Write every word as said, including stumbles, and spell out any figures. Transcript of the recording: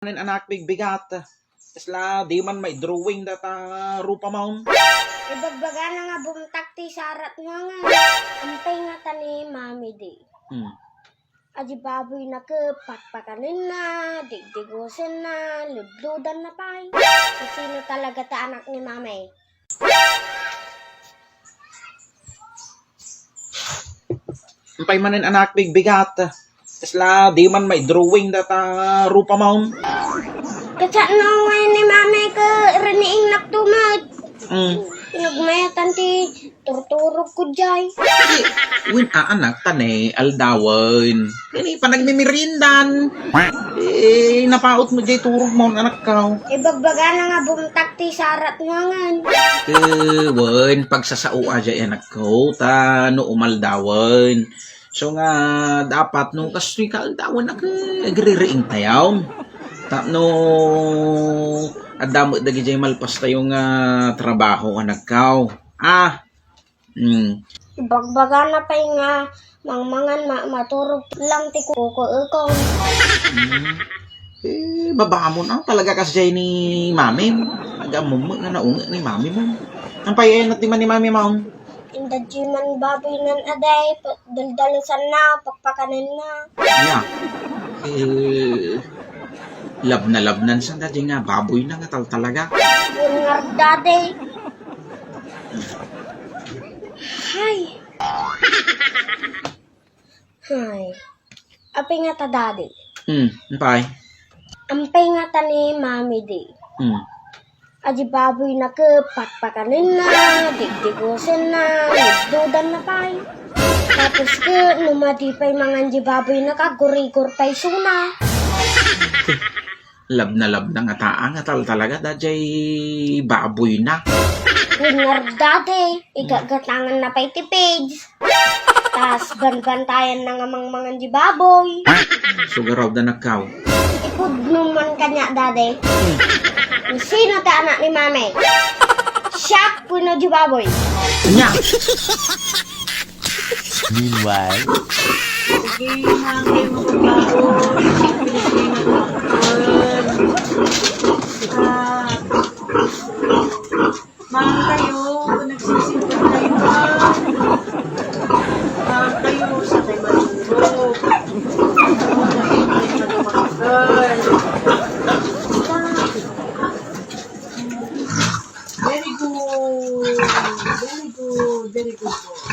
Nen anak bigbigat. Kasla, di man may drawing data rupa maon. Ibagbagana nga bumtak ti sarat nga nga. Ampay nga ta ni Mami di. Hmm. Adi baboy na ke, pakpakanenna, digdigusenna, ludludanna pay. Sino talaga ta anak ni Mami? Ampay manen anak bigbigat. Kasla, di man may drawing data rupa maon. Kasano ngay ni Mami ke riniing naktumat? Mm. Pinagmayatan ti turturog ko jay. Wen a anak ta ne, aldawen. Kani panagmimeriendan. Eh, napaot mo jay turog mo, anak ka. Ibagbagana nga bumtak ti sarat nga ngan. Eh, wen, pagsasao a jay anak ko, ta no umaldawen. So nga, dapat no kastoy ka aldawen, ag-, agririing tayaw. Tapno, adda met dagijay malpas tayo nga trabaho, anak ka. Ah, Hmm. Ibagbagana pay nga mangmangan ma-, maturog lang ti kukuekon. Hmm. Eh, babamon, ah, talaga kasjay ni Mami. Nagammom nga naunget ni Mami mo. Ampay, eh, natiman ni Mami maong? Inda di man baboy nan aday, pa-, daldalusanna, pakpakanenna. Nya. Eh, labna-labnan sa dadi nga baboy na nga tal talaga. Yun nga dadi. Hay. Hay. Ampay nga ta dadi. Hmm, ampay. Ampay nga ta ni Mami di. Hmm. Adi baboy na ke, pakpakanenna, digdigusenna, ludludanna pay. Tapos ke, no madi pay mangan di baboy na, kagurigor pay suna. Labna-labna nga taa nga tal talaga, dajay baboy na. Winner dati, igagatangan na pay ti page. Tas banbantayan na nga mangmangan di baboy. Sugaraw da nagkaw. Ipudno man kanya, dati. Hmm. Sino ti anak ni Mami? Siak wenno di baboy? Nya. Meanwhile. Sige, mangkay mo kung baboy. Sige, sige, mangkay. Ah. Mang kayo, kung nagsisimple kayo, ha? Mang kayo, sa kayo matulog. Girl. Very good. Very good. Very good boy.